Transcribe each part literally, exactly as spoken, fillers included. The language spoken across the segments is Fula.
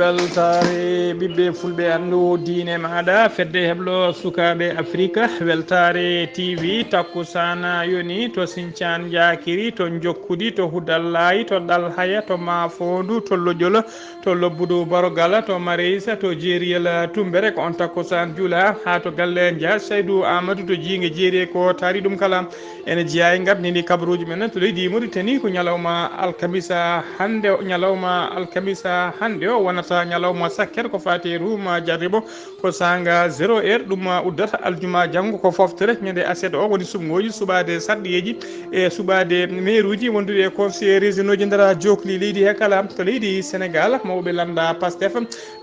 Weltaare ɓiɓɓe fulɓe, anndu diine maaɗa, fedde heblo sukaaɓe Afrika, weltaare T V, takkusaan yoni to Sincaan Njaakiri, to Njokkudi, to Hudallaayi, to Ɗalhaya, to Maafoondu, to Lojol, to Lobbudu Borogala, to Mareysa, to Jeeriyel Tumbere, ko on takkusaan juula haa to galle Njaay Saydu Aamadu to Jiinge Jeeri, ko taari ɗum kala. Ene jeyaa e ngartini kabaruuji men to leydi Mauritanie, ko ñalawma alkamisa hannde o, ñalawma alkamisa hannde o wonata ñalawma sakkere ko faati e ruuma jarribo, ko saanga zéro heure ɗum uddata. Aljuma janngo ko foftere, ñande aset o woni suɓngooji suɓaade sarɗiyeeji e suɓaade meeruuji wondude e conseil régionauji nder jookli leydi he kala. To leydi Sénégal, mawɓe lannda Pastef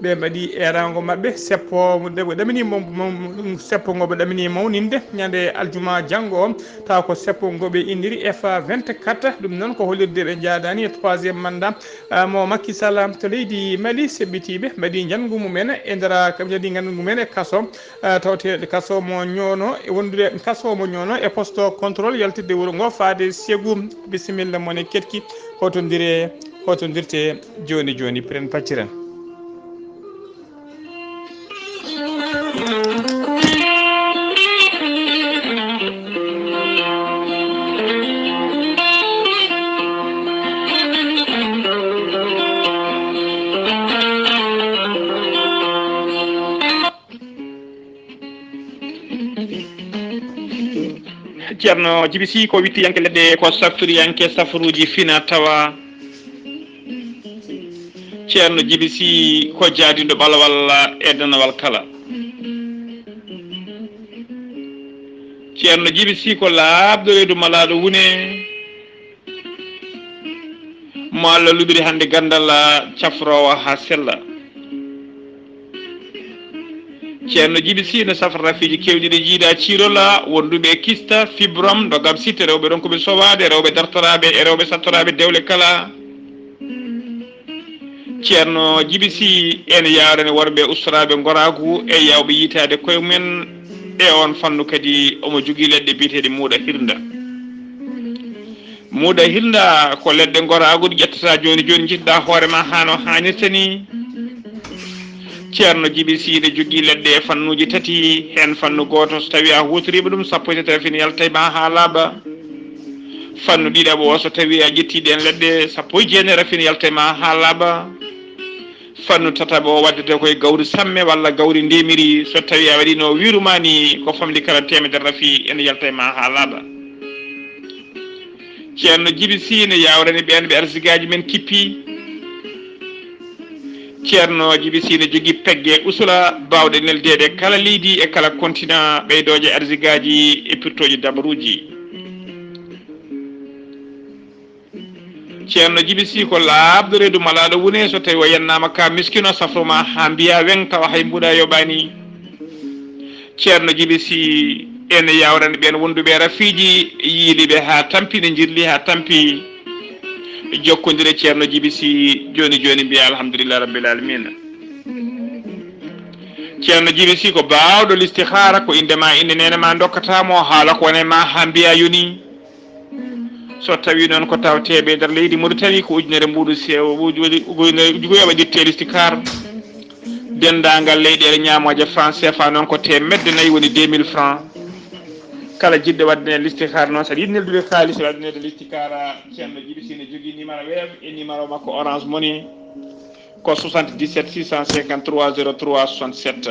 ɓe mbaɗi eeraango maɓɓe, seppo mo ɗe-, ɗamini mo, mo, mo, seppo ngo ɓe ɗamini mawninde ñande aljuma janngo o, tawa ko seppo ngo ɓe inniri F vingt-quatre. Ɗum noon ko hollirde ɓe njaadaani e troisième mandat, ah, mo Macky Sall to leydi Mali. Seɓɓitiiɓe mbaɗi njanngu mumen e nder, mbaɗi njanngu mumen e kaso, ah, tawte kaso mo ñoono e wondude, kaso mo ñoono e poste contrôle yaltirde wuro ngo faade Ségou. Bisimilla mon e keɗki, hotondire, hotondirte jooni jooni, piren pacciren. Ceerno Jibi Sy ko wittiyanke leɗɗe, ko saftoriyanke safaruuji fina tawa. Ceerno Jibi Sy ko jaadinɗo ɓalawal e danawal kala. Ceerno Jibi Sy ko laaɓɗo reedu malaaɗo wune, mo Allah luɓiri hannde ganndal cafroowo haa sella. Ceerno Jibi Sy ne safra rafiiji keewɗi ɗi jiida ciirola, wonduɓe kista, fibrom, ndogam sitte, rewɓe ronkuɓe sowaade, rewɓe dartoraaɓe e rewɓe sattoraaɓe dewle kala. Ceerno Jibi Sy ene yaawrani worɓe ustoraaɓe ngoraagu e yaawɓe yiytaade koye mumen e oon fannu kadi omo jogii leɗɗe biyeteeɗe muuɗa hirnda. Muuɗa hirnda ko leɗɗe ngoraagu ɗe ƴettata jooni jooni, njiɗɗa hoore ma haa no haanirta ni. Ceerno Jibi Sy ne jogii leɗɗe e fannuuji tati, heen fannu gooto so tawii a huutoriima ɗum, sappo e tati rafin yalta e ma haa laaɓa. Fannu ɗiɗaɓo o, so tawii a ƴettii ɗeen leɗɗe, sappo e jeenayi rafin yalta e ma haa laaɓa. Fannu tataɓo o waddete ko e gawri samme walla gawri ndemiri, so tawii a waɗiino wiiru ma ni ko famɗi kala teemedere rafi ene yalta e ma haa laaɓa. Ceerno Jibi Sy ne yaawrani ɓeen ɓe arsigaaji men kippi. Ceerno Jibi Sy ne jogii pegge usula baawɗe neldeede kala leydi e kala kontina, ɓeydooje arsigaaji e pirtooji dabaruuji. Ceerno Jibi Sy ko laaɓɗo reedu malaaɗo wune, so tawii o yennaama ka miskino, safro ma haa mbiya weŋ tawa hay mbuuɗa yoɓaani. Ceerno Jibi Sy ene yaawrani ɓeen wonduɓe rafiiji, yiili ɓe haa tampi, ne njirli haa tampi. Jokkondire Ceerno Jibi Sy jooni jooni, mbiya alhamdulillahi rabbil aalamiina. Ceerno Jibi Sy ko baawɗo listihaara, ko innde ma, innde neene ma ndokkata mo, haala ko wone ma haa mbiya yoni. So tawii noon ko tawteeɓe e nder leydi Mauritanie ko ujunere mbuuɗu sewo, uju-, uju-, uju-, uju-, waɗirte listikaar. Denndaangal leyɗeele ñaamooje franc C F A noon ko teemedde nayi, woni deux mille francs. Kala jiɗɗo waɗde listikaar noon, so aɗa yiɗi neldude kaalis, waɗde listikaar, Ceerno Jibi Sy ne jogii numéro weeyo e numéro makko Orange Money ko soixante-dix-sept six cent cinquante-trois zéro trois soixante-sept.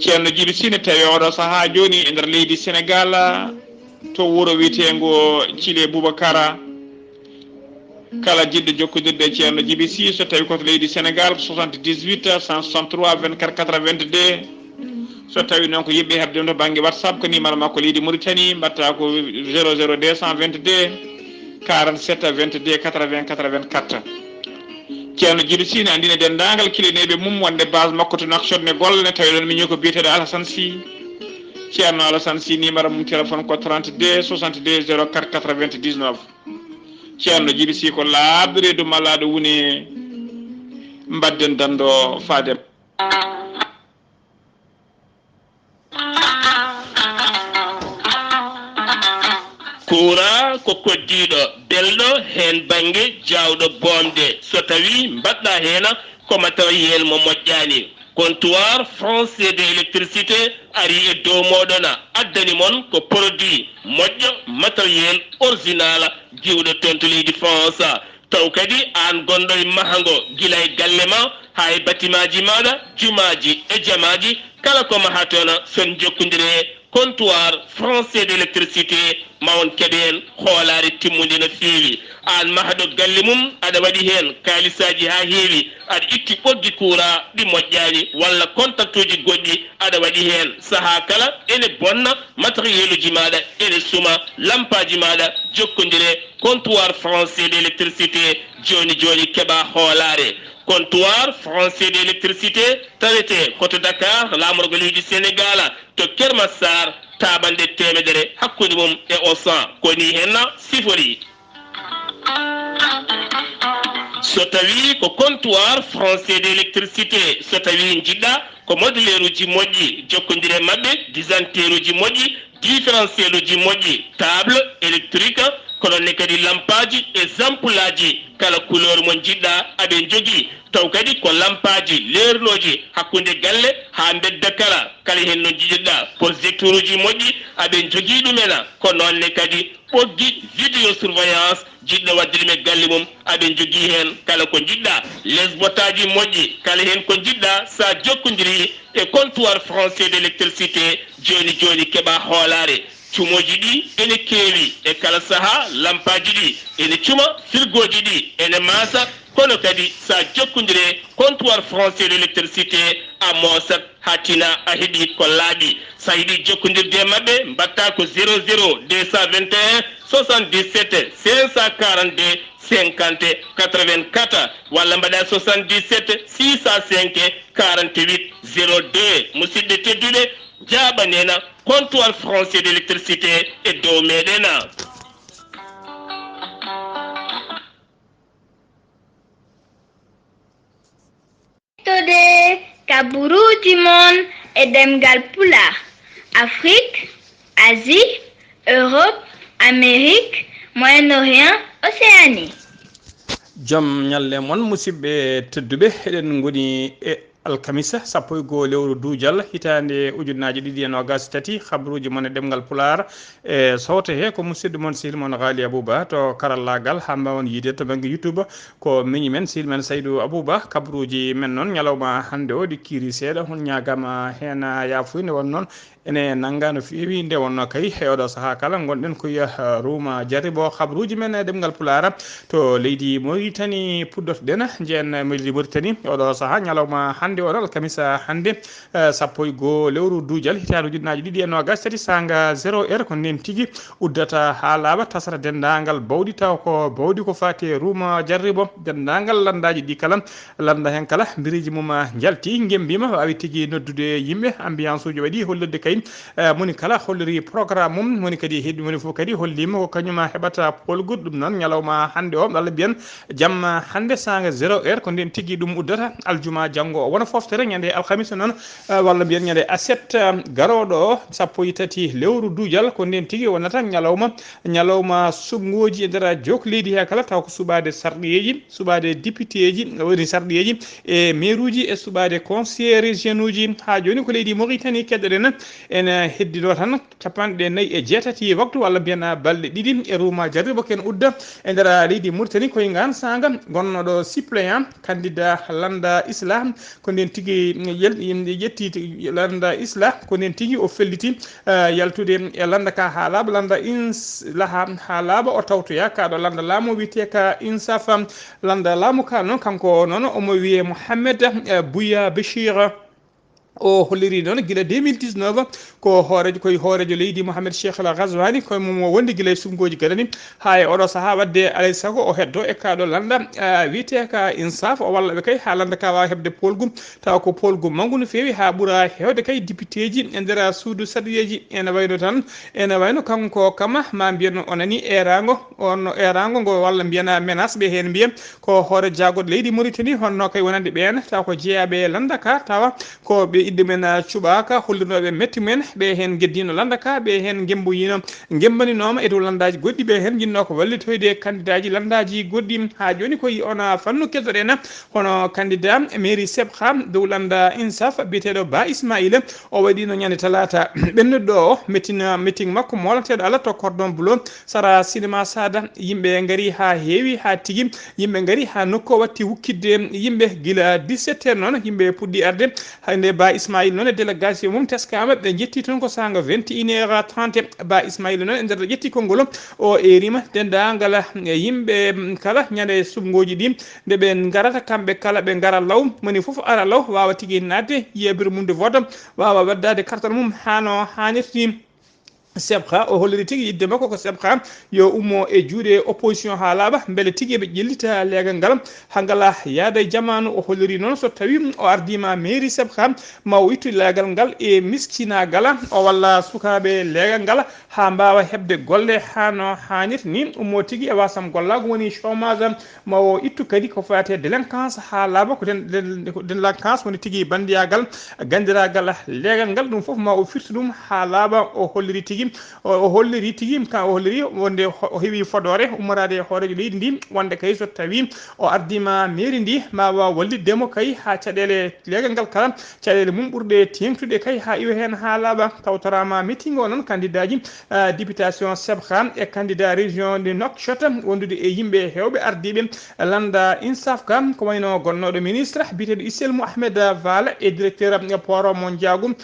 Ceerno Jibi Sy ne tawi oɗo sahaa jooni e nder leydi Senegal, to wuro wiyeteengo Thillé Boubacara. Kala jiɗɗo jokkondirde e Ceerno Jibi Sy, so tawi ko to leydi Senegal, ko soixante-dix-huit cent soixante-trois vingt-quatre quatre-vingt-deux. So tawi noon ko yiɗɓe heɓde mo to bannge WhatsApp, ko numéro makko leydi Mauritanie, mbaɗta ko zéro zéro deux cent vingt-deux quarante-sept vingt-deux quatre-vingts quatre-vingt-quatre. Ceerno Jibi Sy ne anndina denndaangal kilineeɓe mum wonde base makko to Nouakchott ne golla, ne tawi ɗoon miñi ko biyeteeɗo Alassane Sy. Ceerno Alassane Sy, numéro mum téléphone ko trente-deux soixante-deux zéro quatre quatre-vingt-dix-neuf. Ceerno Jibi Sy ko laaɓɗo reedu malaaɗo wune, mbaɗden danndo faade. Kuuraa ko koddiiɗo, belɗo heen bannge, jaawɗo boomde. So tawii mbaɗɗaa heen ko matériel mo moƴƴaani. Comptoir français de électricité ari e dow mooɗon, addani mon ko produit moƴƴo, matériel original, jiwɗo toon to leydi France. Taw kadi aan gonɗo e mahango gila e galle ma haa e batimaaji maaɗa, jumaaji e jamaaji, kala ko mahaton son jokkondire comptoir français d'électricité, ma on keɓ heen hoolaare timmunde no feewi. Aan mahɗo galle mum, aɗa waɗi heen kaalisaaji haa heewi, aɗa itti ɓoggi kuuraa ɗi moƴƴaani walla kontaktuuji goɗɗi aɗa waɗi heen. Sahaa kala ene bonna, matériel uji maaɗa ene suma, lampaaji maaɗa jokkondire comptoir français d'électricité, jooni jooni keɓaa hoolaare. Comptoir français d'électricité tawetee ko to Dakar, laamorgo leydi Senegaal, to Kermassar, taaɓannde teemedere hakkunde mum e Auchan. Ko nii heen siforii. So tawii ko comptoir français d'électricité, so tawii njiɗɗaa ko moduleeruuji moƴƴi, jokkondire maɓɓe, disanteeruuji moƴƴi, différentiel uji moƴƴi, table électrique, ko noon ne kadi lampaaji e zampulaaji, kala couleur mo njiɗɗaa aɓe njogii. Taw kadi ko lampaaji leernooji hakkunde galle haa mbedda kala, kala heen no njiɗirɗaa. Projecteur uji moƴƴi aɓe njogii ɗum en, ko noon ne kadi ɓoggi vidéo surveillance jiɗɗo waɗde ɗum e galle mum, aɓe njogii heen kala ko njiɗɗaa. Les botaaji moƴƴi, kala heen ko njiɗɗaa, so a jokkondirii e comptoir français d'électricité, jooni jooni keɓaa hoolaare. Cumooji ɗi ene keewi e kala sahaa, lampaaji ɗi ene cuma, firgooji ɗi ene maasa, kono kadi so a jokkondire comptoir français d'électricité, a moosat haa tina a heɓi ko laaɓi. So a yiɗi jokkondirde e maɓɓe, mbaɗtaa ko zéro zéro deux cent vingt et un soixante-dix-sept cinq cent quarante-deux cinquante quatre-vingt-quatre walla mbaɗaa soixante-dix-sept six cent cinq quarante-huit zéro deux. Musidɓe tedduɓe, njaaɓanee en comptoir français d'électricité e dow meɗen. Hettude kabaruuji mon e ɗemngal Pulaar, Afrik, Asie, Europe, Amérique, Moyen-Orient, Océanie. Jam ñalle mon, musidɓe tedduɓe, eɗen ngoni e alkamisa sappo e goo lewru duujal hitaande ujunnaaje ɗiɗi e noogaas e tati. Kabaruuji mon e ɗemngal Pulaar e sowte he ko musidɗo mon, sehil mon Ghali Abouba to karallaagal, haa mbaawon yiide to bannge YouTube. Ko miñi men, sehil men Saydou Abouba. Kabaruuji men noon ñalawma hannde o ɗi kiiri seeɗa, on ñaagaama heen yaafuya. Nde wonnoo noon ene nannga no feewi, nde wonnoo kay e oɗo sahaa kala ngonɗen ko e, eh, ruuma jarribo. Kabaruuji men e ɗemngal Pulaar to leydi Moritani puddotoɗen, njeyen leydi Moritani oɗo sahaa ñalawma hannde o, alkamisa hannde, eh, sappo e goo lewru duujal hitaande ujunnaaje ɗiɗi e noogaas e tati, saanga zéro heure, ko ndeen tigi uddata haa laaɓa, tasata denndaangal bawɗi, taw ko bawɗi ko faati e ruuma jarribo, denndaangal lanndaaji ɗi kala, lannda heen kala, biriiji mum njalti, ngemmbiima, waawi tigi noddude yimɓe, ambiance uji waɗi hollirde kay, eh, moni kala holliri programme mum, moni kadi heɓi, moni fof kadi holliima ko kañum heɓata poolgu. Ɗum noon, ñalawma hannde o, walla mbiyen jamma hannde, saanga zéro heure, ko ndeen tigi ɗum uddata. Aljuma janngo o wona foftere, ñande alkamisa noon, eh, walla mbiyen ñande aset, eh, garooɗo o, sappo e tati lewru duujal, ko ndeen tigi wonata ñalawma, ñalawma suɓngooji e nder jook leydi he kala, taw ko suɓaade sarɗiyeeji, suɓaade députéji, woni sarɗiyeeji e mairuuji e suɓaade conseillers régionaux uji. Haa jooni ko leydi Mauritanie keɗoɗen, ene heddinoo tan capanɗe nayi e jeetati waktu, walla mbiyen balɗe ɗiɗi e ruuma jarribo ken udda e nder leydi Mauritanie. Koye ngaan saanga, gonnooɗo suppléant candidat lannda Islah, ko ndeen tigi yel-, ƴetti lannda Islah, ko ndeen tigi o felliti, eh, yaltude e lannda ka haa laaɓa, lannda Inslaha haa laaɓa, o tawtoya ka ɗo lannda laamu wiyetee ka Insafa. Lannda laamu ka noon, kanko noon omo wiyee Mohamed, eh, Bouya Bechir. O holliri noon gila deux mille dix-neuf ko hooreejo, ko e hooreejo leydi Mohamed Cheikh El Ghazouani, ko e mum o wondi gila e suɓngooji gadani haa e oɗo sahaa. Waɗde alay sago o heddo e ka ɗo lannda, eh, wiyetee ka Insaf, o walla ɓe kay haa lannda ka waawa heɓde poolgu, tawa ko poolgu manngu no feewi haa ɓura heewde kay députéji e nder suudu sarɗiyeeji. Ene wayno tan, ene wayno kanko kama, ma mbiyen o nani eeraango, on no eeraango ngo, walla mbiyen menace ɓe heen mbiya, ko hoore jaagorɗe leydi Mauritanie, honno kay wonande ɓeen, tawa ko jeyaaɓe e lannda ka, tawa ko ɓe Idde men, ah, cuɓaaka, hollirnooɓe metti men, ɓe heen ngeddino lannda ka, ɓe heen ngemboyino, ngembaninooma e dow lanndaaji goɗɗi, ɓe heen njinnoo ko wallitoyde kandidaaji lanndaaji goɗɗi. Haa jooni ko yi on, ah, fannu keddoɗen, hono candidat mairie Sebha dow lannda Insaf biyeteeɗo Ba Ismaila, o waɗino ñande talaata ɓennuɗo o, meeting, meeting makko moolateeɗo Allah to Cordon Bleu, sara cinéma Sada. Yimɓe ngari haa heewi, haa tigi yimɓe ngari haa nokku o watti wukkitde yimɓe. Gila dix-sept heures noon, yimɓe puɗɗi arde. Hannde Ba Ismail noon e délégation mum teskaama, ɓe njetti toon ko saanga vingt et une heures trente. Ba Ismail noon e nder ƴetti konngol o, eerima denndaangal yimɓe kala ñande suɓngooji ɗi, nde ɓe ngarata kamɓe kala, ɓe ngara law, moni fof ara law, waawa tigi naatde, yeeɓere mum de vote, waawa waddaade kartal mum haa no haanirta ni. Sebha, o holliri tigi yiɗde makko ko Sebha yo ummo e juuɗe opposition haa laaɓa, mbele tigi ɓe ƴellita leegal ngal, haa ngal yaada e jamaanu. O holliri noon so tawii o ardiima mairie Sebha, ma o ittu leegal ngal e miskinaagal, o walla sukaaɓe leegal ngal haa mbaawa heɓde golle haa no haanirta ni, ummo tigi e wasam gollaagu woni chômage, ma o ittu kadi ko faati e délinquance haa laaɓa, ko den-, den-, ko délinquance woni tigi banndiyaagal, ganndiraagal leegal ngal, ɗum fof ma o firtu ɗum haa laaɓa. O holliri tigi, o, o holliri tigi, ka o holliri wonde ho-, o heɓi fodoore ummoraade e hooreejo leydi ndi, wonde kay so tawii o ardiima mairie ndi, ma waaw wallitde mo kay haa caɗeele leegal ngal kala, caɗeele mum ɓurɗe teeŋtude kay haa iwa heen haa laaɓa. Tawtoraama meeting o noon, kandidaaji, ah, députation Sebha e candidat région de Nouakchott, wondude e yimɓe heewɓe ardiiɓe lannda Insaf ka, ko wayno gonnooɗo ministre biyeteeɗo Isselmou Ahmed Valla e directeur port mo Ndiagou,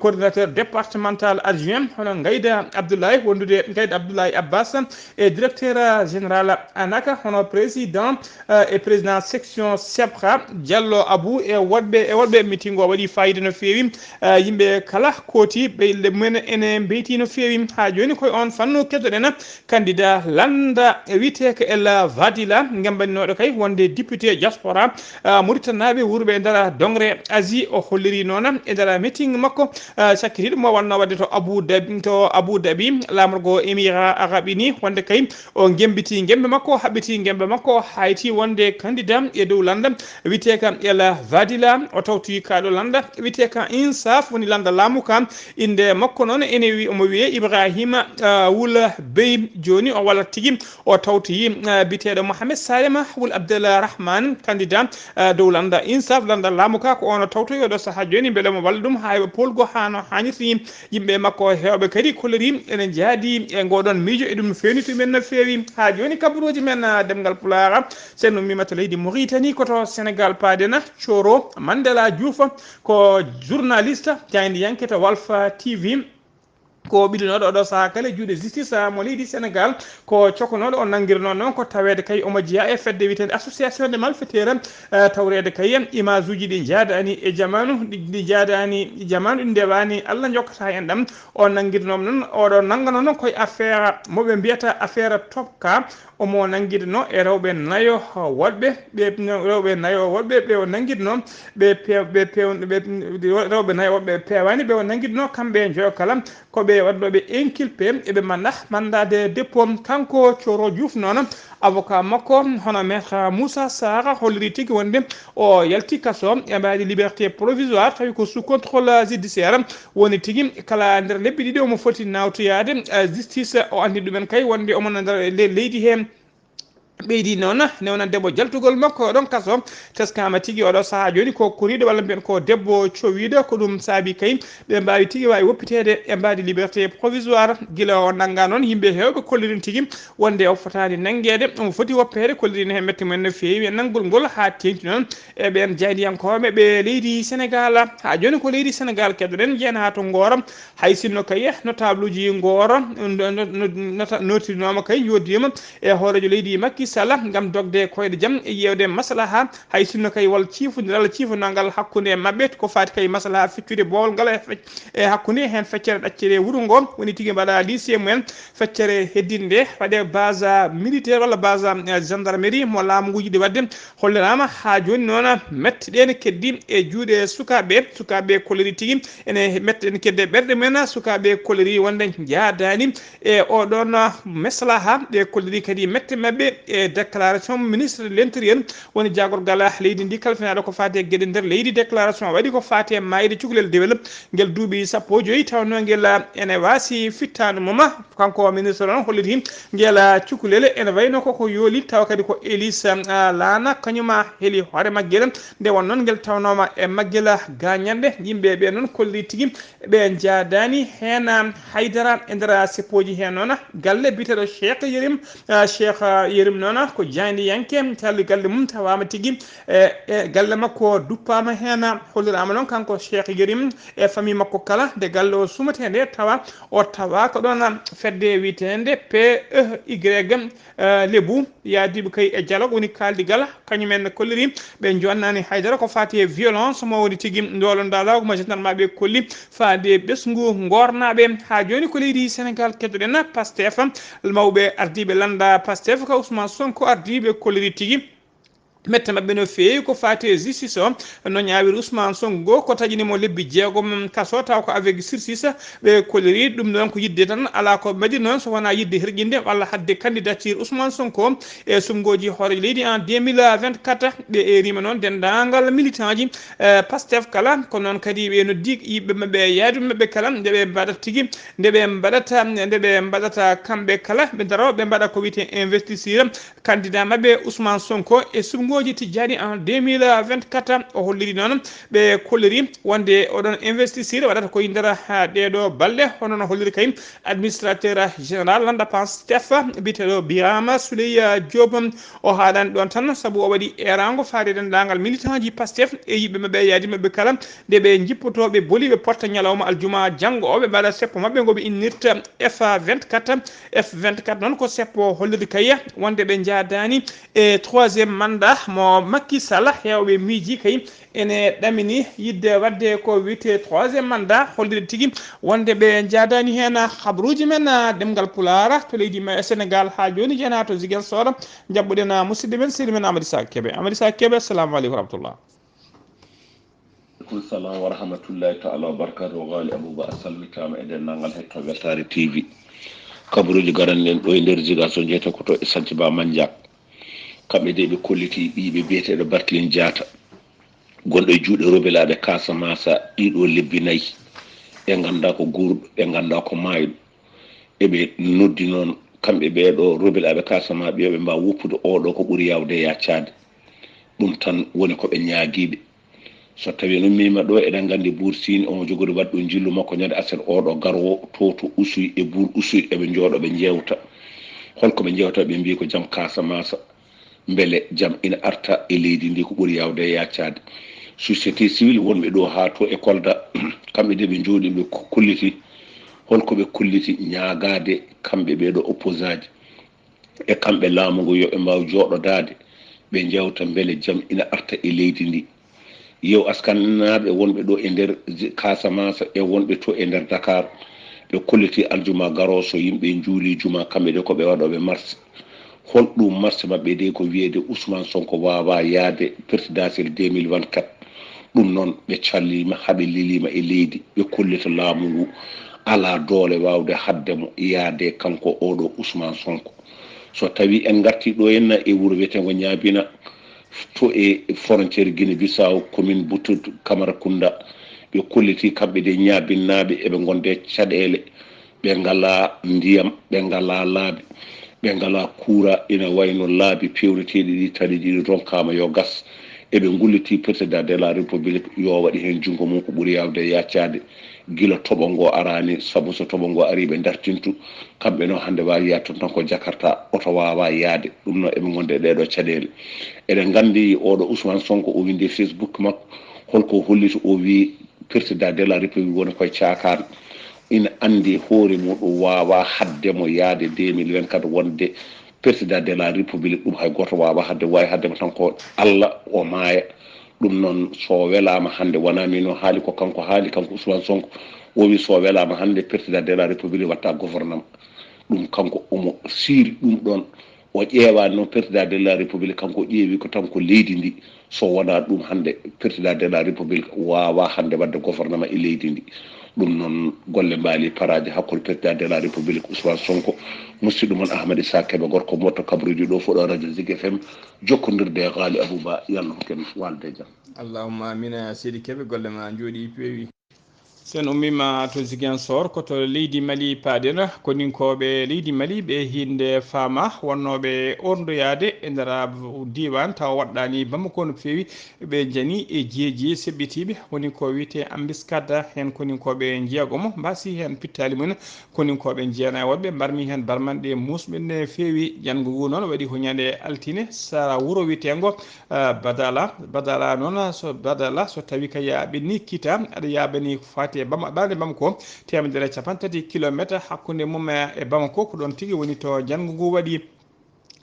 coordinateur départemental adjoint, hono Ngayda Abdoulaye, wondude Ngayda Abdoulaye Abbas, e directeur général ANACA, hono président, eh, e président section Sebha, Diallo Abou, e woɗɓe, e woɗɓe. Meeting o waɗi fayida no feewi. Eh, yimɓe kala kooti, ɓe, ɓe mumen ene mbeyti no feewi. Haa jooni koye on fannu keddoɗen candidat lannda wiyeteeko El Vadila, ngembaninooɗo kay wonde député diaspora, ah, Mauritanie naaɓe wuurɓe e nder Dongre Asie. O holliri noon e nder meeting makko, ah, sakkitiiɗo mo wonnoo waɗde to Abu Dhabi, to Abu Dhabi, laamorgo Émirats Arabes Unis, wonde kay o ngembiti ngembe makko, haɓɓiti ngembe makko, hayti wonde candidat e dow lannda wiyeteeka El Vadila. O tawti kaaɗo lannda wiyeteeka Insaf, woni lannda laamu ka. Innde makko noon ene wi-, omo wiyee Ibrahima, ah, Wul Bey. Jooni o wallat tigi, o tawtoyi, eh, biyeteeɗo Mohamed Salema Wul Abdallah Rahman, candidat, eh, dow lannda Insaf, lannda laamu ka, ko on o tawtoyi oɗo sahaa jooni, mbele omo walla ɗum haa heɓa poolgo haa no haanirta ni. Yimɓe makko heewɓe kadi kolliri ene njaadi e ngoɗon miijo, e ɗum feewni to men no feewi. Haa jooni kabaruuji men, eh, ɗemngal Pulaar, so en ummiima to leydi Mauritanie, ko to Senegal paaɗen. Coro Mandela Diouf ko journaliste, jaayndiyanke to Walf T V. Ko ɓillinooɗo oɗo sahaa kala e juuɗe justice, ah, mo leydi Senegal, ko cokonooɗo o nanngirnoo noon ko taweede kay omo jeyaa e fedde wiyeteende association de malfaiteurs, eh, tawreede kay image uji ɗi njaadaani e jamaanu, ɗi, ɗi njaadaani e jamaanu, ɗi ndewaani Allah njokkata en ɗam. O nanngirnooma noon, oɗo nanngano noon koye affaire mo ɓe mbiyata affaire Topka. Omo nanngirnoo e rewɓe nayo woɗɓe, ɓe, rewɓe nayo woɗɓe, ɓe o nanngirnoo, ɓe pew-, ɓe pew-, ɓe, rewɓe nayo woɗɓe peewaani, ɓe o nanngirnoo kamɓe njoyo kala. Ko ɓe waɗnooɓe inculpé, eɓe mandat, mandat de dépôt. Kanko Coro Diouf noon, avocat makko, hono Maître Moussa Sarr, holliri tigi wonde o yalti kaso e mbaadi liberté provisoire, tawi ko sous contrôle judiciaire. Woni tigi, kala nder lebbi ɗiɗi omo foti nawtoyaade, eh, justice. O anndi ɗumen kay wonde omo nder le-, leydi hee. Ɓeydi noon newnande mo jaltugol makko oɗon kaso. Teskaama tigi oɗo sahaa jooni ko kuriiɗo walla mbiyen ko debbo cowiiɗo. Ko ɗum saabi kay ɓe mbaawi tigi waawi woppiteede e mbaadi liberté provisoire. Gila o nannga noon, yimɓe heewɓe kollirin tigi wonde o fotaani nanngeede, omo foti woppeede. Kollirin heen mette mumen no feewi e nanngol ngol haa teeŋti noon e ɓeen jaayndiyankooɓe ɓe leydi Senegaal. Haa jooni ko leydi Senegaal keddoɗen, njeyen haa to Ngooro. Hay sinno kay notableji Ngooro no, no, no, nota-, nootinooma kay, njoddiima e hooreejo leydi Macky Sall ngam dogde koyɗe jam e ƴeewde maslaha, hay sinno kay wal ciifondiral, ciifondiral hakkunde maɓɓe ko faati kay maslaha feccude boowal ngal e fec-, e hakkunde heen feccere ɗaccere wuro ngo, woni tigi mbaɗa lycée mumen, feccere heddinde waɗe base militaire walla base, eh, gendarmerie mo laamu ngu yiɗi waɗde. Holliraama haa jooni noon mette ɗe ne keddi e juuɗe sukaaɓe. Sukaaɓe kolliri tigi ene mette ɗe ne keddi e ɓerɗe mumen. Sukaaɓe kolliri wonde njaadaani e oɗon maslaha. Ɓe kolliri kadi mette maɓɓe e déclaration ministre de l'intérieur, woni jaagorgal leydi ndi kalfinaaɗo ko faati e geɗe nder leydi. Déclaration waɗi ko faati e maayde cukalel dewel ngel duuɓi sappo e joyi, tawnoo ngel ene waasi fittaandu mum. Kanko ministre on holliti ngel cukalel ene wayno koko yooli, tawa kadi ko Elise, ah, Laana, kañuma heli hoore maggel. Nde won noon ngel tawnooma e maggel gaañanɗe, yimɓe ɓe noon kolliri tigi ɓe njaadaani heen haydara e nder seppooji heen noon. Galle biyeteeɗo Cheikh Yérim, ah, Cheikh Yérim noon ko jaayndiyanke, tawi galle mum tawaama tigi, e, e galle makko duppaama heen, holliraama noon kanko Cheikh Yérim e famille makko kala, nde galle o suumetee nde tawa o tawaaka ɗoon fedde wiyeteende P E Y, eh, Lebu, yaadiiɓe kay e dialogue woni kaaldigal, kañum en kolliri ɓe joonnaani haydara ko faati e violence mo woni tigi ndoolo ndaalaagu mo gendarme ɓe kolli faade ɓesngu ngoornaaɓe. Haa jooni ko leydi Sénégal keddoɗen Pastef, mawɓe ardiiɓe lannda Pastef ka Ousmane Sonko ardiiɓe kolliri tigi mette maɓɓe no feewi ko faati e justice o, no ñaawiri Ousmane Sonko ko taƴini mo lebbi jeegom kaso taw ko avec sursis. Ɓe kolliri ɗum noon ko yidde tan, alaa ko ɓe mbaɗi noon so wonaa yidde herƴinde walla haɗde candidature Ousmane Sonko e suɓngooji hooreejo leydi en deux mille vingt-quatre. Ɓe eerima noon denndaangal militant ji, eh, Pastef kala, ko noon kadi ɓe noddi yimɓe maɓɓe e yaadu maɓɓe kala nde ɓe mbaɗata tigi, nde ɓe mbaɗata, nde ɓe mbaɗata kamɓe kala ɓe daro ɓe mbaɗa ko wiyetee investiture candidat maɓɓe Ousmane Sonko e suɓngooji tijjaani en deux mille vingt-quatre. O holliri noon ɓe kolliri wonde oɗon investiture waɗata koye nder, ha, ɗeeɗo balɗe, hono no holliri kay administrateur général lannda Pastef biyeteeɗo Birama Souleye Diop. O haalani ɗoon tan sabu o waɗi eeraango faade denndaangal militant ji Pastef e yimɓe maɓɓe e yaadi maɓɓe kala nde ɓe njippotoo, ɓe boli, ɓe potta ñalawma aljuma janngo o, ɓe mbaɗa seppo maɓɓe ngo ɓe innirta F vingt-quatre. F vingt-quatre noon ko seppo hollirde kay wonde ɓe njaadaani e troisième mandat mo Macky Sall. Heewɓe miiji kay ene ɗamini yidde waɗde ko wiyetee troisième mandat, hollirde tigi wonde ɓe njaadaani heen. Habruuji men, ah, ɗemngal Pulaar to leydi me-, Sénégal haa jooni jeyanaa to Ziguinchor. Njaɓɓuɗen, ah, musidɗo men, sehil men Amady Sa Kébé. Amady Sa Kébé, assalamu aleykum wa rahmatullah. Aleykum salam wa rahmatullahi taala wa barakatuh. Ghali Abouba, a salmitaama e denndaangal hettooɓe Weltaare T V. Kabaruuji garanɗi en ɗo e nder Ziga so jeeyta ko to e Santhi Ba Mandiang. Kamɓe de ɓe kolliti ɓiyɓe biyeteeɗo Barthélémy Diatta, gonɗo e juuɗe rebelaaɓe Casamance ɗiɗo lebbi nayi. Ɓe nganndaa ko guurɗo, ɓe nganndaa ko maayɗo. Eɓe noddi noon kamɓe ɓee ɗo rebelaaɓe Casamance ɓe, yo ɓe mbaaw woppude oo ɗo ko ɓuri yaawde yaccaade. Ɗum tan woni ko ɓe ñaagiiɓe. So tawii no miima ɗo, eɗen nganndi Buur Siin omo jogori waɗ ɗo njillu makko ñande aset oo ɗo garoowo to, to Usuy e Buur Usuy eɓe njooɗo ɓe njeewta. Holko ɓe njeewta? Ɓe mbii ko jam Casamance, mbele jam ina arta e leydi ndi ko ɓuri yaawde e yaccaade. Société civile wonɓe ɗo haa to e Kolda, kamɓe de ɓe njooɗi ɓe ko-, kolliti holko ɓe kolliti ñaagaade kamɓe ɓee ɗo opposant ji. E kamɓe laamu ngu yo ɓe mbaaw jooɗodaade, ɓe njeewta mbele jam ina arta e leydi ndi. Yew askannaaɓe wonɓe ɗo e nder Casamance e wonɓe to e nder Dakar, ɓe kolliti aljuma garoo so yimɓe njuuli juma, kamɓe de ko ɓe waɗooɓe mars. Holɗum mars maɓɓe de ko wiyeede Ousmane Sonko waawaa yahde présidentiel deux mille vingt-quatre. Ɗum noon ɓe calliima haa ɓe leliima e leydi, ɓe kollita laamu ngu alaa doole waawde haɗde mo yahde kanko oo ɗo Ousmane Sonko. So tawii en ngartii ɗo henna e wuro wiyeteengo Ñaabina, to e frontière Guinée Bissau, commune Butut Kamara Kunda, ɓe kollitii kamɓe de Ñaabinnaaɓe eɓe ngonde caɗeele, ɓe ngalaa ndiyam, ɓe ngalaa laabi, ɓe ngalaa kuura, ina wayno laabi peewneteeɗi ɗi tali ɗiɗi ronkaama yo gas. Eɓe ngullitii président de la République yo waɗi heen junngo mum ko ɓuri yaawde yaccaade. Gila toɓo ngo araani, sabu so toɓo ngo arii ɓe dartintu, kamɓe noon hannde waawi yaade toon tan ko Jakarta, oto waawaa yahde. Ɗum noon eɓe ngonde e ɗee ɗoo caɗeele. Eɗen nganndi oo ɗo Ousmane Sonko o winndi e Facebook makko, holko o holliti? O wii président de la République woni koye caakaan, ina anndi hoore mum ɗum waawaa haɗde mo yahde deux mille vingt-quatre wonde président de la République, ɗum hay gooto waawaa haɗde, waawi haɗde mo tan ko Alla o maaya. Ɗum noon, so welaama hannde, wonaa miin o haali, ko kanko haali, kanko Ousmane Sonko. O wii so welaama hannde, président de la République watta gouvernement. Ɗum kanko omo siiri ɗum ɗoon. O ƴeewaani noon président de la République, kanko o ƴeewi ko tan ko leydi ndi. So wonaa ɗum hannde, président de la République waawaa hannde waɗde gouvernement e leydi ndi. Ɗum noon golle mbaali paraaji hakkunde Président de la République Ousmane Sonko, musidɗo mon Ahmed Issa Kébé, gorko moto kabaruuji ɗo fuɗo radio Zik F M, jokkondirde e Ghali Abouba, yalla hokken walde e jam. Allahumma amina, Seydi Kébé, golle ma njooɗi peewi. Sen ummiima to Ziguinchor, ko to leydi Mali paaɗen. Koninkooɓe leydi Mali ɓe hinde faama wonnooɓe orndoyaade e nder diiwaan tawa waɗɗaani Bamako no feewi. Ɓe njani e jeeji seɓɓitiiɓe, woni ko wiyetee embuscade, heen koninkooɓe njeegomo mbaasi heen pittaali mum en. Koninkooɓe jeenay woɓɓe mbarmi heen barmanɗe muusɓe no feewi. Janngo ngu noon waɗi ko ñande altine, sara wuro wiyeteengo, eh, Badala. Badala noon, so Badala, so tawi ka yaaɓe ni kita, aɗa yaaɓa ni faati e Bama-, ɓaade Bamako, teemedere e capanɗe tati kilometer hakkunde mum e, e Bamako, ko ɗoon tigi woni to janngo ngu waɗi.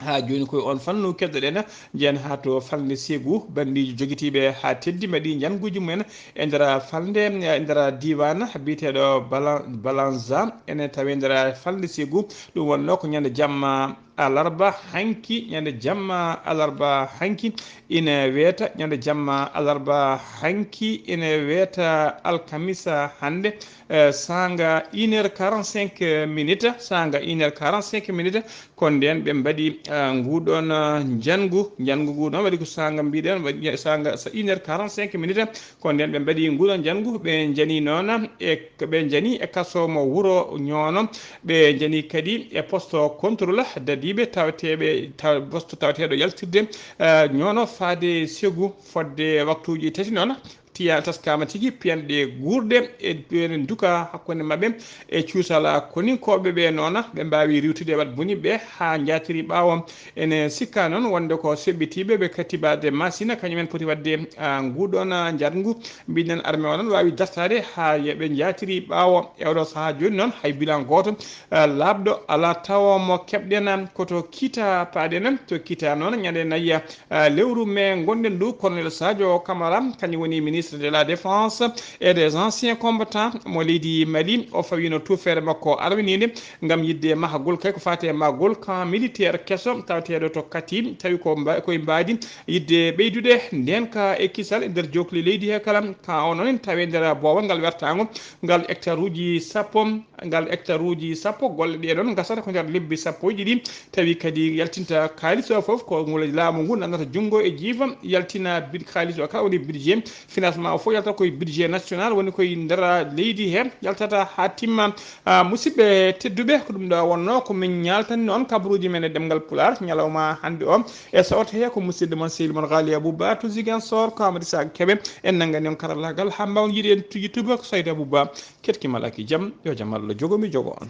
Haa jooni koye on fannu keddoɗen, njeyen haa to falnde Ségou, banndiijo jogitiiɓe haa teddi mbaɗi njannguuji mumen e nder falnde, e nder diiwaan biyeteeɗo Bala-, Balanza, ene tawi e nder falnde Ségou. Ɗum wonnoo ko ñande jamma alarba hanki, ñande jamma alarba hanki ine weeta, ñande jamma alarba hanki ine weeta alkamisa hannde, eh, saanga une heure quarante-cinq minutes, saanga une heure quarante-cinq minutes, ko ndeen ɓe mbaɗi, ah, nguɗon, ah, njanngu. Njanngu ngu noon waɗi ko saanga mbiɗen, waɗi saanga sa une heure quarante-cinq minutes. Ko ndeen ɓe mbaɗi nguɗon njanngu. Ɓe njani noon e, ɓe njani e kaso mo wuro Ñoono. Ɓe njani kadi e poste contrôle dadiiɓe tawateeɓe, taw-, poste tawateeɗo yaltirde, ah, Ñoono faade Ségou fodde waktuuji tati noon. Tiya taskaama tigi piyanɗe guurɗe e ene nduka hakkunde maɓɓe e cuusal koninkooɓe ɓe noona. Ɓe mbaawi riiwtude e waɗ boni ɓe haa njaatiri ɓaawo. Ene sikka noon wonde ko seɓɓitiiɓe ɓe katibaade masina kañumen poti waɗde, ah, nguɗon, ah, njarngu. Mbiɗen arme o noon waawi dartaade haa ye-, ɓe njaatiri ɓaawo. E oɗo sahaa jooni noon hay bilan gooto, ah, laaɓɗo alaa tawo mo keɓɗen, ah, ko to Kita paaɗen, to Kita noon ñande nayi, ah, lewru mee ngonɗen ndu, Colonel Sadio Camara, kañum woni ministre de la Défense et des anciens combattants mo leydi Mali. O fawino tuufeere makko arwiniinde ngam yiɗde mahagol, kay ko faati e mahagol camp militaire keso tawateeɗo to Kati, tawi ko mba-, koye mbaadi yiɗde ɓeydude ndeenka e kisal e nder jookli leydi he kala. Ka o noon tawi e nder boowal ngal wertaango, ngal hectare uji sappo, ngal hectare uji sappo, golle ɗe noon ngasata ko nder lebbi sappo e ɗiɗi. Tawi kadi yaltinta kaalis o fof ko ngol laamu ngu nannata junngo e jiifa, yaltina bid-, kaalis o kala woni budget, financement o fof yalta koye budget national, woni koye nder leydi he, yaltata haa timma. Ah, musidɓe tedduɓe, ko ɗum ɗo wonnoo ko min ñaaltani noon kabaruuji men e ɗemngal Pulaar ñalawma hannde o. E sawto he ko musidɗo mon sehil mon Ghali Abouba to Ziguinchor, ko Amadou Issa Kébé. En nanngani on karallaagal haa mbaawen yiide en to YouTube ko Saydou Abouba. Keɗki malaki jam, yo jam Allah jogo mi jogo on.